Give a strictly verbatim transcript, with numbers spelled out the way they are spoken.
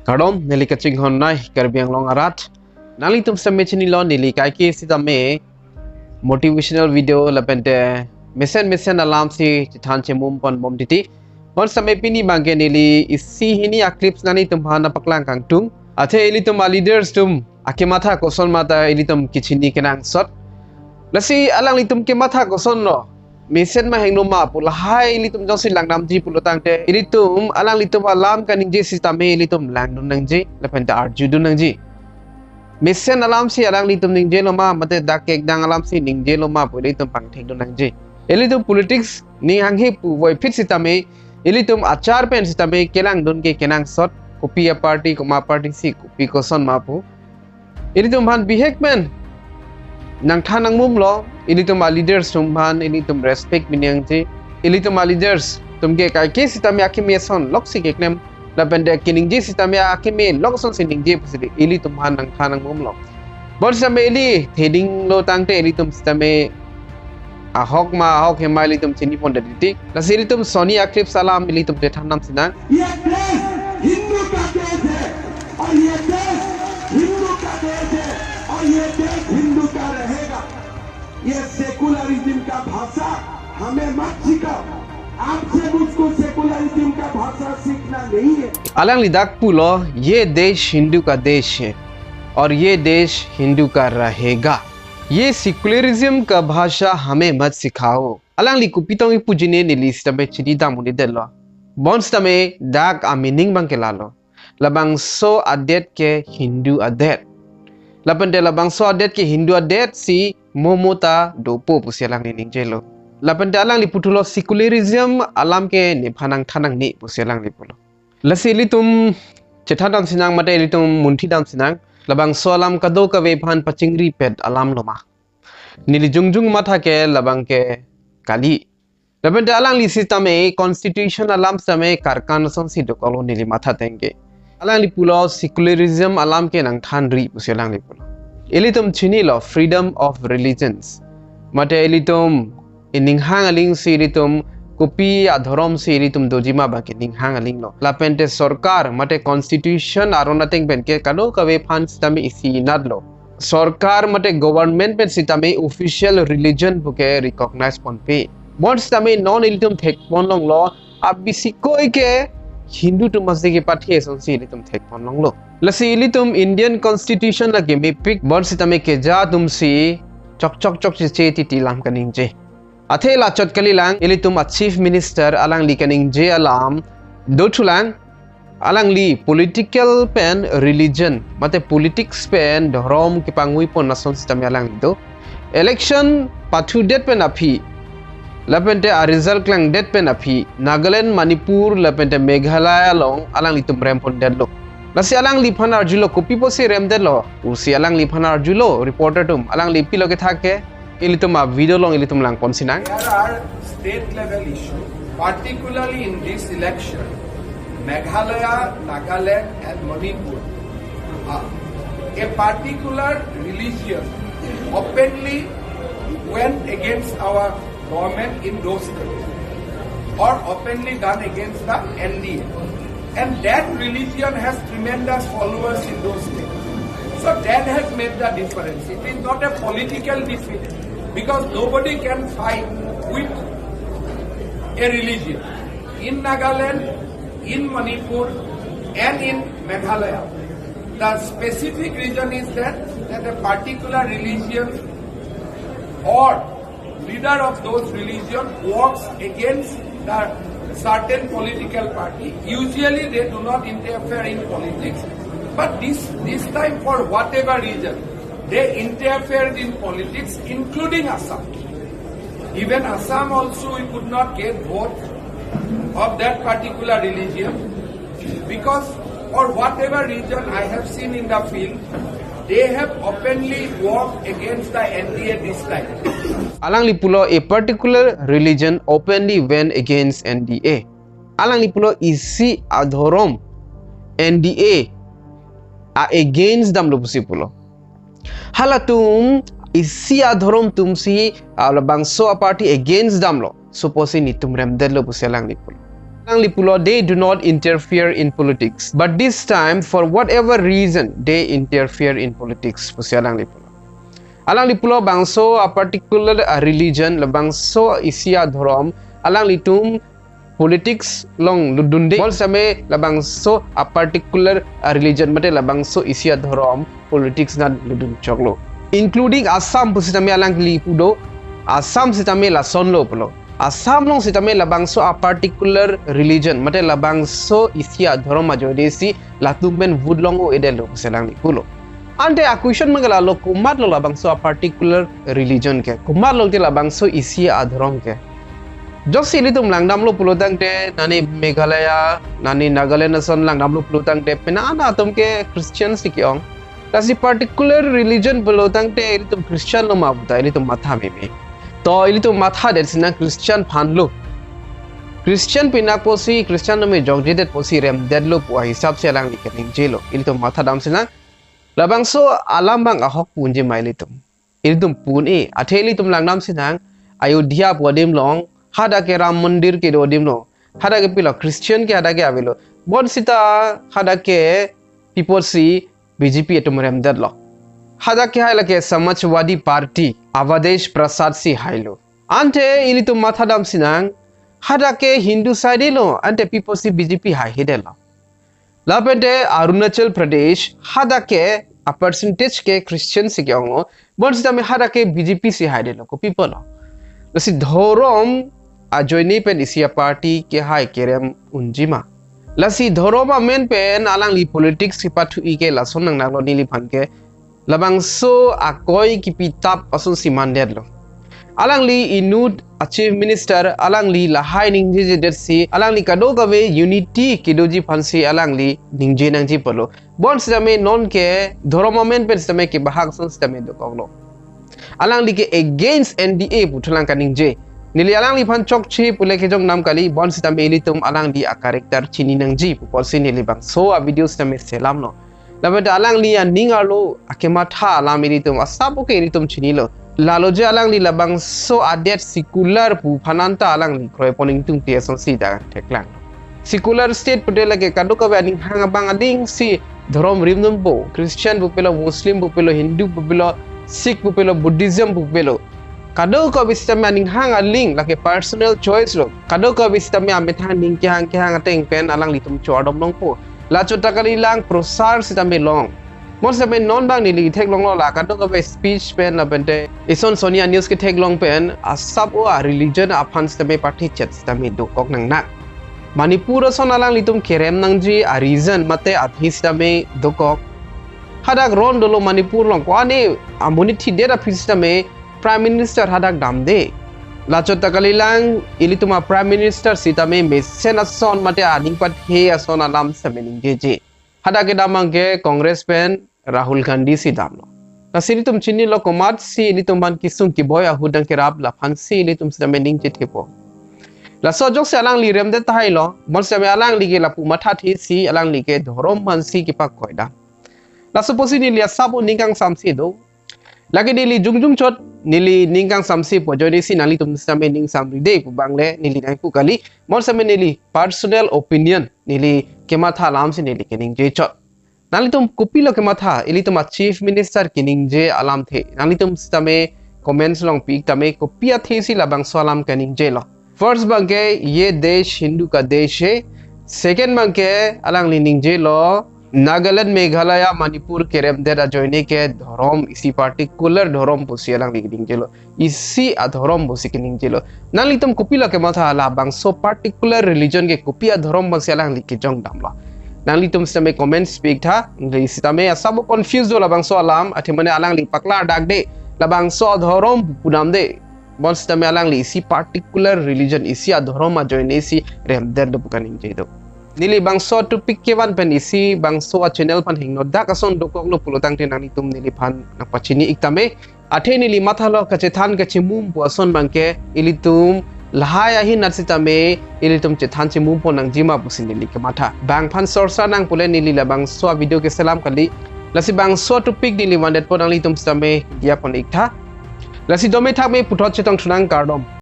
Kardom, neli kachinghon nai Karbi Anglong arat. Nanglitum sitame chinilo, neli kaike sitame motivational video lapente mesen mesen alam si chethan chemum ponbom titi. Bonsitame pini abangke neli isi hini a-clips nanglitum aphan nangpaklang kangtung. Athe ilitum a-leaders atum akematha koson ma ta ilitum kachini kenangsot. Lasi alanglitum kematha kosonlo, mesen ma hingno ma pu lahai ilitum jongsi langdamji pulo tangte, ilitum alanglitum alam kaningje sitame ilitum langdun nangji, lapente arjudun nangji. Mesen alam si alanglitum ningjelo ma, mate dak kekdang alam si ningjelo ma pu ilitum pangthekdun nangji. Ilitum politics ning hanghe puvoiphit sitame, ilitum achar pen sitame kelangdun ke kenangsot, kopi a-party, komat a-party si kopi koson ma pu ilitum aphan bihek pen nangthan nangmumlo. Ilitum a-leaders atum aphan ilitum respect binong nangji. Ilitum a-leaders atum ke kaike sitame akeme ason loksi keklem, lapente kaningje sitame akeme lok asonsi ningje pusi ilitum aphan nangthan nangmumlo. Bonsitame ili thedinglo tangte ilitum sitame ahok ma ahok hema ilitum chinipondet titi. Lasi ilitum soni a-clips alam ilitum chethan nam sinang. ये देश हिंदू का देश है और ये देश हिंदू का देश है और ये देश हिंदू का रहेगा। ये सेकुलरिज्म का भाषा हमें मत सिखाओ। आपसे मुझको सेकुलरिज्म का भाषा सीखना नहीं है। Alangli dak pulo, "ये देश हिंदू का देश है और ये देश हिंदू का रहेगा। ये सेकुलरिज्म का भाषा हमें मत सिखाओ।" Alangli kopi tong ipuji ne neli sitame chinidam un-edetlo. Bonsitame dak a-meaning abangke lalo. Labangso adet ke Hindu adet. Lapente labangso adet ke Hindu adet si mo mo ta dopo pusi alangli ningjelo. Lapente alangli puthulo secularism alam ke nephan nangthan nangne pusi alangli pulo. Lasi ilitum chethan dam sinang mate ilitum munthi dam sinang. Labangso alam kadokave aphan pachingripet alamlo ma. Neli jongjong matha ke labang ke kali. Lapente alangli sitame constitution alam sitame karkan asonsi dokoklo neli matha ateng ke. Alangli pulo secularism alam ke nangthanri pusi alangli pulo. Ilitum chinilo freedom of religions. Mate ilitum ininghang aling si ilitum kopi adhorom si ilitum doji ma abangke ininghang alinglo. Lapente sorkar mate constitution aron ateng pen ke kadokave aphan sitame isi inatlo. Sorkar mate government pen sitame official religion puke recognize ponpe. Bonsitame non ilitum thekponlonglo, abisi koi ke Hindu atum masi kepathe asonsi ilitum thekponlonglo. Lasi ilitum Indian Constitution lake mepik bonsitame keja atumsi chok chok chok cheche titi lam kaningje. Athe lachot kalilang, ilitum a-Chief Minister alangli kaningje alam dothulang. Alangli political pen religion mate politics pen dhorom kepangui pon ason sitame alangli do. Election pathudet pen aphi lapente a-result klangdet pen aphi Nagaland, Manipur lapente Meghalaya along alanglitum rempondetlo. Lasi alangliphan arjulo, kopi pusi remdetlo pusi alangliphan arjulo reporter atum. Alangli pilo kethak ke ilitum a-video along ilitum langpon sinang. There are state level issues, particularly in this election, Meghalaya, Nagaland and Manipur. Uh, a particular religion openly went against our government in those states or openly done against the N D A. And that religion has tremendous followers in those states. So that has made the difference. It is not a political defeat because nobody can fight with a religion. In Nagaland, in Manipur, and in Meghalaya, the specific reason is that, that a particular religion or leader of those religion works against the certain political party. Usually they do not interfere in politics, but this, this time for whatever reason, they interfered in politics, including Assam. Even Assam also we could not get vote of that particular religion because for whatever reason I have seen in the field, they have openly worked against the N D A this time. Alangli pulo a particular religion openly went against N D A. Alangli pulo isi adhorom N D A a-against damlo pusi pulo. Halatum isi adhorom atumsi labangso a-party against damlo. Suppose netum remdetlo pusi alangli pulo. Alangli pulo, they do not interfere in politics. But this time, for whatever reason, they interfere in politics. Pusi alangli pulo. Alangli pulo bangso a particular a religion, labangso isi adhorom, alanglitum politics along lutdunde. Bonsitame labangso a particular a religion mate labangso isi adhorom politics nat lutdun choklo. Including Assam pusitame alangli pudo, Assam sitame lasonlo pulo. Assam along sitame labangso a particular religion mate labangso isi adhorom ajoine si latum pen vote long-o-edetlo pusi alangli pulo. Ante a question abang ke lalo, komatlo labangso a particular religion ke? Komatlo te labangso isi adhorom ke? Joksi ilitum langdamlo pulotangte, nani Meghalaya, nani Nagaland ason langdamlo pulotangte, penang an atum ke Christian si ke-ong. Lasi particular religion pulotangte ilitum Christian lo ma puta ilitum matha meme. To ilitum mathadet sinang Christian aphanlo. Christian pen apotsi, Christian atum jokjedet apotsi remdetlo pu ahisap si alangli keningjelo. Ilitum mathadam sinang. Labangso alam abang ahok pu unji ma ilitum? Ilitum pu un-e, athe ilitum langdam sinang, Ayodhya pu adim along, hadak ke Ram Mandir kedo adim along, hadak ke pilo, Christian ke hadak ke avelo. Bonsita hadak ke pi apotsi B J P atum remdetlo? Hadak ke hai lake Samajwadi Party, Avadesh Prasad si hailo. Ante ilitum mathadam sinang, hadak ke Hindu side lo, ante pi apotsi B J P haihedetlo? Lapente Arunachal Pradesh, hadak ke a percentage ke Christian si ke-ong-o, bonsitame hadak ke B J P si haidetlo, kopi pulo? Lasi dhorom ajoine pen isi a party kehai kerem unji ma? Lasi dhorom amen pen alangli politics kepathu-i ke lason nangnanglo neliphan ke. Labangso akoi kepitap ason si mandetlo. Alangli inut a Chief Minister, alangli lahai ningjejedet si, alangli kadokave unity kedoji aphan si alangli ningje nangji pulo. Bonsitame non ke dhorom amen pen sitame kebahak ason sitame dokoklo. Alangli ke against N D A pu thulang kaningje. Neli alangliphan chokche pule kejong nam kali, bonsitame ilitum alangli a character chini nangji pu apotsi neli bangso a video sitame selamlo. Lapen ta alangli aning arlo akematha alam ilitum asap ke ilitum chinilo. Lalo je alangli labangso adet secular pu aphan anta alangli kroipon ingtungte asonsi dak theklang. Secular state pute lake kadokave aning hang abang aling si dhorom rimnumpo. Christian pupelo, Muslim pupelo, Hindu pupelo, Sikh pupelo, Buddhism pupelo, kadokave sitame aning hang aling, lake personal choice lo. Kadokave sitame amethang ning kehang kehang ateng pen alanglitum chordom longpo. Lachot ta kalilang, prosar sitame long. Bonsitame non abang neli theklonglo la kadokave speech pen lapente ison Sonia News ketheklong pen asap o a religion aphan sitame party chet sitame dokok nangnang. Manipur ason alanglitum kerem nangji a reason mate aphi sitame dokok. Hadak ron dolo Manipur along, ko-an amonit thidet aphi sitame Prime Minister hadak damde. Lachot ta kalilang, ilitum a Prime Minister sitame mesen ason mate aning pathe ason alam sitame ningjeje. Hadak kedam abang ke Congress pen Rahul Gandhi si damlo. Lasi ilitum chinilo komatsi ilitum aphan kesung keboi ahut dang kerap laphan si ilitum sitame ningjethepo. Laso ajoksi alangli remdet tahai lo, bonsitame alangli ke lapu mathathe si alangli ke dhorom aphan si kepakoi dam. Laso apotsi neli asap o ning kangsamse do. Lake neli jongjong chot, neli ning kangsamse pu ajoine si nanglitum sitame ningsam ride pu abang le neli nangpu kali. Bonsitame neli personal opinion, neli kematha alam si neli keningje chot. Nanglitum kopilo kematha, ilitum a Chief Minister keningje alamthe nanglitum sitame comments along pi-ik tame, kopi athe si labangso alam keningjelo? First abang ke ye desh Hindu ka desh hai. Second abang ke alangli ningjelo Nagaland, Meghalaya, Manipur keremdet ajoine ke dhorom, isi particular dhorom pusi alangli ningjelo. Isi adhorom pusi keningjelo. Nanglitum kopilo kematha, labangso particular religion ke kopi adhorom pusi alangli kejong damlo? Nanglitum sitame comments pi-ik tha, neli sitame asap o confuse do labangso alam, athe mane alangli paklardakde, labangso adhorom pudamde. Bonsitame alangli isi particular religion, isi adhorom ajoine si remdet do pu kaningje do. Neli bangso topic kevan pen isi bangso a channel aphan hingno dak ason dokoklo pulotangte nanglitum neliphan nangpachini-ik tame. Athe neli mathalo kachethan kachimum pu ason abang ke ilitum lahai ahin nat sitame ilitum chethan chimumpo nangji ma pusi neli kematha. Bang aphan sorsa nang pule neli labangso a video keselam kali. Lasi bangso topic neli vandetpo, nanglitum sitame diya pon-ik tha. Lasi dome thakme puthot chetongthu nang, kardom.